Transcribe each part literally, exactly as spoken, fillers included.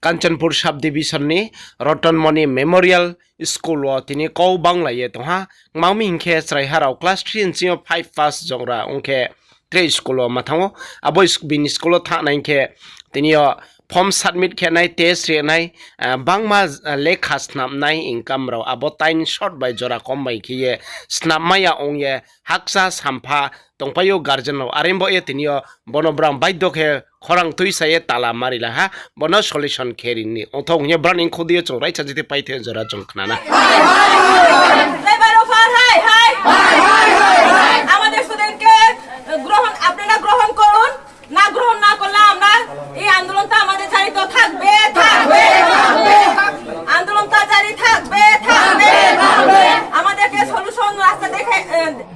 Kanchanpur sub division ni Rotonmoni Memorial School wo tini kau banglai ye tong ha. Tma hing khe chraiha rao class three ni sing yo five pass jora ong khe tre school wo ma thanng ou. Abo bini school wo thanng nai khe tini yo form submit khe nai, test ri nai, bangma lekha snam nai income rao abo time short bai jora kom bai khe ye snam mai ya ong ye hakcha sampha tongpai ou guardian rao. Are bo ye tini yo bono brang baidyo khe khorang tuisa ye tala mari la ha, bono solution khe ri ni ongthou hing ye brang ni khudi yo chung raisa jiti pai the jora chung khna na. আন্দোলনটা আমাদের জারি তো থাকবে, থাকবে, থাকবে। আন্দোলনটা জারি থাকবে, থাকবে, থাকবে। আমাদেরকে solution রাস্তা দেখে,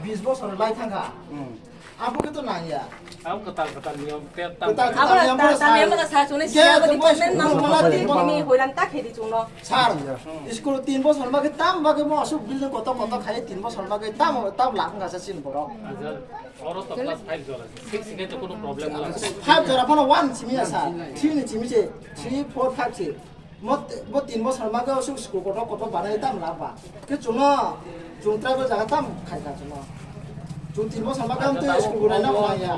বিশ বছর লাই থাকা। Abo khe to nang ya. Abo kwtal kwtal niyom, kwtal kwtal niyom, abo sa chung nai, abo department nang, hoilang ta khe di chung no. Sir, school tin bosor ma khe tam ba khe mo asuk building kotor kotor khai tin bosor ma khe tam, tam lak ongkha sa chini borok. Oro to class five jora, six khe to kono problem la. Five jora phono one simi ya sir, three ni simi se, three, four, five se. Bo tin bosor ma khe asuk school kotor kotor banai tam lak ba. Khe chung no, chung tribal jaga tam khai kha chung no. Chung tin bosor ma khe school gunai na ya.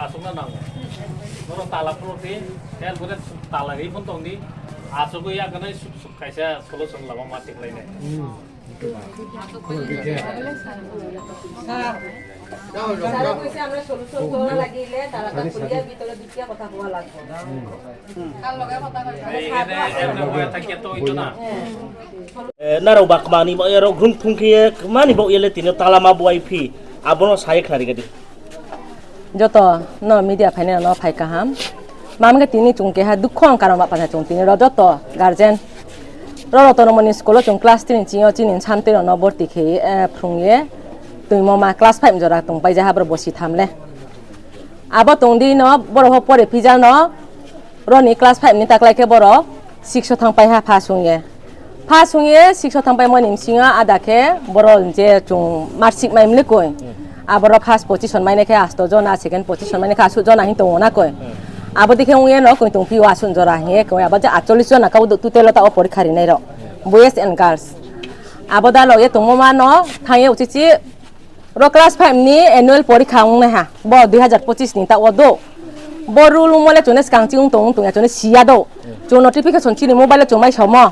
Asuk na nang. Boro tala phuru thi, khe boro tala ri phun tong di. Asuk ya ganai suk suk kaisa solution lama ma tiklai nai. তারা কইছে আমরা solution করা লাগিলে তারা তা খুলিয়া ভিতরে ঢুকিয়া কথা বলা লাগবে। Narao ba kmani bo ero grung thung khe ye kmani bo ye le tini talama buai phi, abono sai khnari gadi. Joto no media phainai no phai kaham. Mami khe tini chung keha dukho ang karon ba pana chung tini ro joto guardian. Ro Rotonmoni school o chung class three ni ching yo chini bsa mtoi rao no borti khe phrung ye toimo ma class five jora tong pai ja ha boro bosi tham le. Abo tong di no boro pho pore phija no. Ro ni class five ni taklai khe boro six o thang pai ha first sung ye. First sung ye six o thang paimo ni bsing yo ada khe boro je chung marksheet mai mle koi. Aboro first position mai nai khe asto jona, second position mai nai khe asuh jona hing tong ou na koi. Abo dei khe ong ye no koi tong phi ou asuh jora hing ye koi abo je আটচল্লিশ jona kau total o taoh wo porikha ri nai rao. Boys and girls. Abo da log ye tongmo ma no thanng ye uchichi Ro class five ni annual porikha ong nai ha, bo দুই হাজার পঁচিশ ni taoh wo do. Bo rule ongmo le chung no skang ching ong tong, ong tong ya chung no si ya do. Chung notification chini mobile o chung mai samo.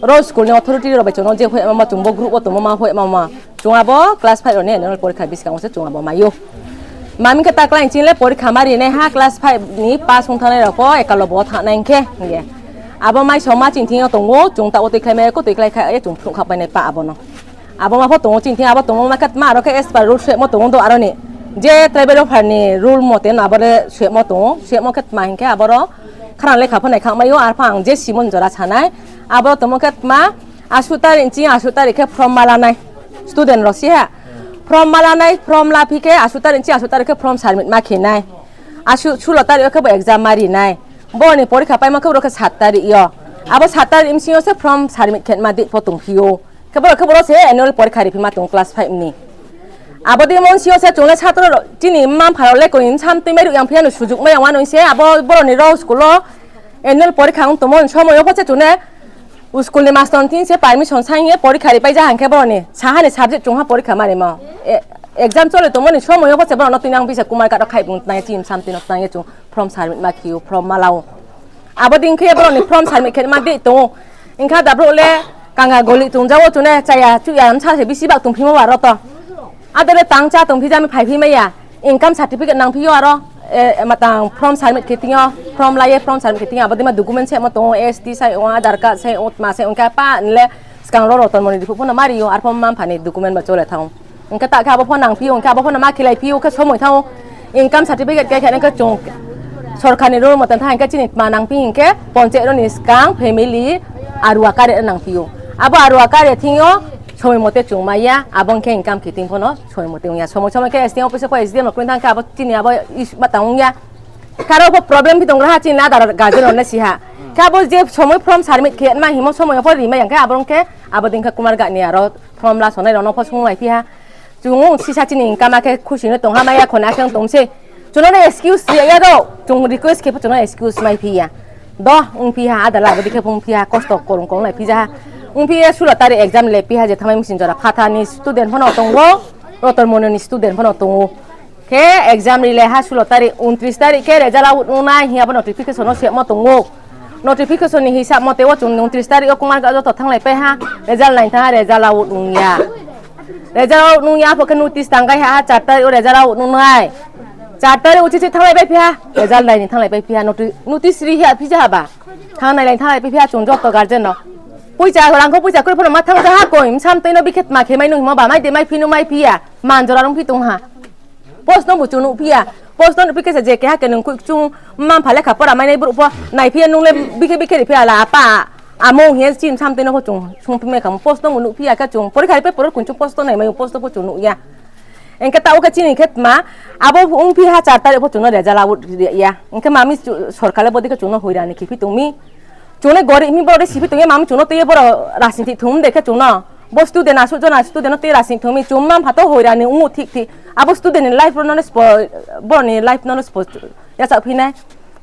Ro school ni authority rao bai chung no je hoihma ma chung bo group wo tongmo ma hoihma ma. Chung abo class five rao ni annual porikha buskang wo se chung abo mai ou. Mami khe taklai ching le porikha ma ri nai ha class five ni pass ong thanngnai rao pho ekalobo wo thanng nai hing khe hing ye. Abo mai samo chini thing yo tong ou, chung taoh wo tuikhlai mai ya kho, tuikhlai kha ye chung phruh kha pai nai pa abo no. Abo ma pho tong ou chini thing, abo tongmo ma khe tma aro khe as per rule soimo tong ou do aro ni. Je tribal welfare ni rule mote no abo le soimo tong ou, soimo khe tma hing khe aboro khrang lekha pho nai khang mai ou, arpho ang je simon jora sa nai. Abo tongmo khe tma asuh tarik ching asuh tarik khe form ma la nai. Student rao si ha. Form ma la nai, form la phi khe asuh tarik ching asuh tarik khe form submit ma khe nai. Asuh ষোলো tarik o khe bo exam ma ri nai. Bo ni porikha paimo khe boro khe সাত tarik yo. Abo সাত tarik bsing yo se form submit khe ma date pho tong phi ou. Khe boro khe boro se annual porikha ri phi ma tong class five ni. Abo dei mon si yo se chung le satro rao chini mma mpha rao le koi bsa mtoi mai ruh yang phi ya no sujuk mai ya wanoi se abo boro ni ro school o annual porikha ong tongmo ni somoi yo pho se chung ne school ni master ni thing se permission saing ye porikha ri pai ja hing khe boro ni saha ni subject chung ha porikha ma rimo. Exam choli tongmo ni somoi yo pho se boro no tuinang phi se Kumar Ghat o khai bung tnang ye chini bsa mtoi no tnang ye chung form submit ma khe ou, form ma la ou. Abo dei khe boro ni form submit khe ma date tong ou. Hing khe da brouh le kanga goli tong ja wo chung ne chaya chuh ya bsa se bisi bak tong phimo ba ro to. Ado le tang chá tong phi ja mi phai phi mai ya. Income certificate nang phi ou aro, matang form submit khe thing yo, form la ye form submit khe thing yo, abo dei ma document semo tong ou, S T sai ou, Aadhaar card sai ou, tma sai ou, hing khe pa ni le skang ro Rotonmoni ni phuh pho no ma ri ou, arpho mma mpha ni document ba chole thanng ou. Hing khe ta khe abo pho nang phi ou, hing khe abo pho no ma khelai phi ou khe somoi thanng ou. Income certificate khe khe hing khe chung sorkar ni rule motan thanng hing khe chini tma nang phi hing khe panchayat ro ni skang family aruwa kare nang phi ou. Abo aruwa kare thing yo somoi mote chung mai ya, abo hing khe income khe thing pho no somoi mote ong ya. Somoi somoi khe S D M office o pho S D M rao kroi thanng khe abo chini abo issue ma tang ong ya. Khe aro pho problem phi tong gra ha chini ladar guardian rao le si ha. Khe abo je somoi form submit khe ma himo somoi yo pho ri mai ya khe abo hing khe abo dei khe Kumar Ghat ni aro form la sonai rao no pho sung mai phi ha. Chung sisa chini income khe khusi no tong ha mai ya khona khe tong se. Chung no excuse ri ya ro, chung request khe pho chung no excuse mai phi ya. Do, ongphi ha, ada la bodei khe pho ongphi ha, kosto korong kong lai phi ja ha. Ongphi ye sulo tarik exam le phi ha, je thanngmai msing jora phatha ni student pho no tong ou, Roton Moni ni student pho no tong ou. Khe exam ri le ha sulo tarik, untris tarik khe result out ong nai hing ye abo notification no semo tong ou. Notification ni hisab mote wo chung untris tarik yo kumar ka joto thannglai pai ha, result nai thanng ha, result out ong ya. Result out ong ya pho khe notice tangkai ha, char tarik wo result out ong nai. Char tarik uchi chi thannglai pai phi ha, result nai ni thannglai pai phi ha, noti-, notice ri ha phi ja ha ba. Thanngnai lai thannglai pai phi ha chung joto guardian no. Poicha rang kho poicha kroi pho no ma thanng ja ha koi, bsa mtoi no bikhe tma khe mai nung himo ba, mai de mai phi nung mai phi ya, man jora rung phi tong ha. Post no bu chung nuh phi ya. Post no nuh phi khe se je keha khe nung khui chung mma mpha lekha pora mai nai brouh pho nai phi ya, nung le bikhe bikhe ri phi ya la apa, amo hing ye chini bsa mtoi no pho chung sung phi mai kha mo. Post no bu nuh phi ya khe chung porikha ri pai poro kun chung post no nai mai, post no pho chung nuh ya. Hing khe taoh wo khe chini khe tma, abo ongphi ha char tarik pho chung no result out ri ya. Hing khe mami chu-, sorkar le bodei khe chung no hoirani khe phi tong mi. Chung le gorib mi boro de si phi tong ye, mami chung no tui ye boro rasing thik thum de khe chung no. Bo student asuh jona student no tui rasing thum mi, chung mma mpha to hoirani ong ou thik thik. Abo student ni life ro no le spo, boro ni life no le spo yachak phi nai.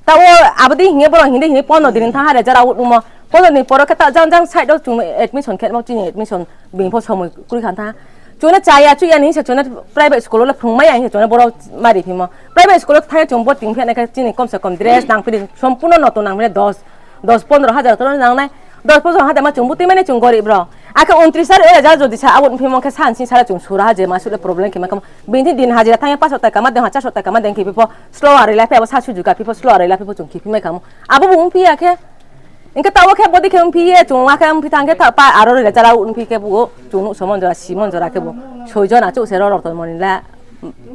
Taoh wo abo dei hing ye boro hing dei hing ye pondro din thanng ha result out ongmo. Pondro din poro khe taoh jang jang side wo chung admission khe mo chini admission bini pho somoi kroi kha tha. Chung no chaya chuh ya ni hing se chung no private school wo le phrung mai ya hing se chung no boro mari phimo. Private school wo thanng ye chung bo ting phi nai khe chini kom se kom dress nang phi di, sompurno noto nang phi nai dos, dos pondro hajar to nang nai. Dos pondro hajar ma chung butui mai nai chung gorib rao. Akhe untris tarik wo result jodi sa out phimo khe san sing sala chung sura ha je ma suh le problem khe ma khe mo. Bini din hajira thanng ye paso taka ma deng ha, charso taka ma deng khe phi pho slow ari la phi abo sa sujuka phi pho slow ari la phi pho chung khe phi mai kha mo. Abo bu ongphi ya khe. Hing khe taoh wo khe bodei khe ongphi ye chung akhe ongphi thanng khe taoh pa aro result out ongphi khe bu chung nuh somon jora simon jora khe bu soi jona chouh se ro Roton Moni la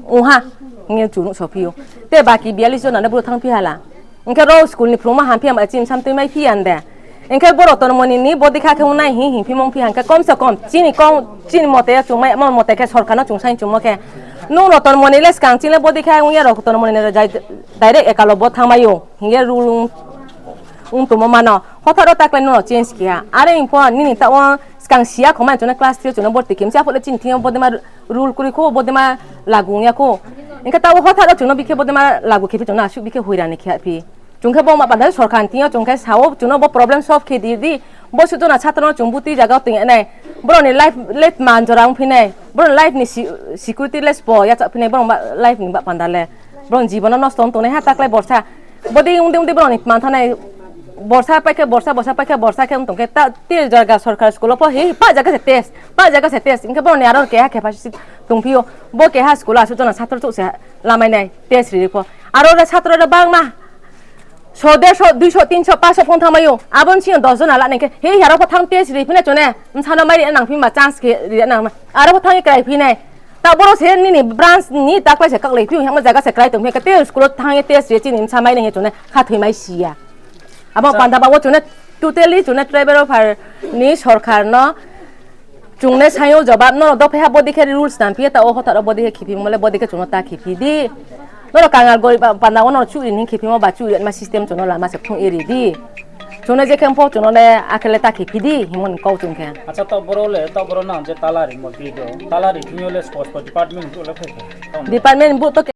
ong ha hing ye chung nuh so phi ou. Te baki biyallis jona le brouh thanng phi ha la. Hing khe ro school ni phrungma ham phi ya ma chini bsa mtoi mai phi ya de. Hing khe bo Roton Moni ni bodei kha khe ong nai hing hing phimo ongphi ha hing khe kom se kom chini kong, chini mote chung mai, mo mote khe sorkar no chung saing chungmo khe. Nung Roton Moni le skang chini le bodei kha ong ya, Roton Moni ni jai direct ekalo bo thanngmai ou hing ye rule ong tongmo mano. Hothat ro taklai nung no change khe ha. Are hing pho nini taoh wo skang siya kho mai chung no class three chung no borti khe msi aphuh le chini thing yo bodei ma rule kroi kho, bodei ma lagu ong ya kho. Hing khe taoh wo hothat ro chung no bikhe bodei ma lagu khe phi chung no asuh bikhe hoirani khe ha phi. Chung khe bo ma panda sorkar ni thing yo chung khe sa ou chung no bo problem solve khe di di. Bo suh jona satro no chung butui zaga wo toing nai. Boro ni life le tma jora ongphi nai. Boro ni life ni si-, security le spo yachak phi nai, boro ni life ni ba panda le. Boro ni jibon no nosto ong tongnai ha taklai borsa. Bodei ongdei ongdei boro ni tma thanng nai. Borsa pai khe borsa, borsa pai khe borsa khe ong tong khe ta, te zaga sorkar school wo pho hi, pa zaga se test, pa zaga se test. Hing khe boro ni aro keha capacity tongphi ou. Bo keha school wo asuh jona satro chouh se lamai nai test ri ri pho. Aro le satro le bangma so, derso, duiso, tinso, paso phone thanngmai ou. Abo ni sing yo dos jona la nai khe, he, aro pho thanng test ri phi nai chung ne, bsa no mai ri nang phi ma chance khe ri nang ma. Aro pho thanng ye krai phi nai. Ta boro se nini branch ni taklai se kaklai phi ou, hingmo zaga se krai tong phi khe, te school wo thanng ye test ri chini bsa mai nai hing ye chung ne khathoi mai si ya. Abo panda ba wo chung ne totally chung ne tribal welfare ni sorkar no chung ne saing ou jobab, nrao dophai ha bodei khe rules tang phi ye, taoh wo hothat ro bodei khe khiphimo le bodei khe chung no ta khiphi di. Nrao kangal gorib ba panda wo nrao chuh ri ni khiphimo ba chuh ri ma system chung no lama se phung ye ri di. Chung no je khe pho chung no le akhe le ta khiphi di hingmo ni kau chung khe. Acha, taoh boro le, taoh boro nang je tala rimo video, tala ri thing yo le spo spo department brouh le phai khe? Department brouh to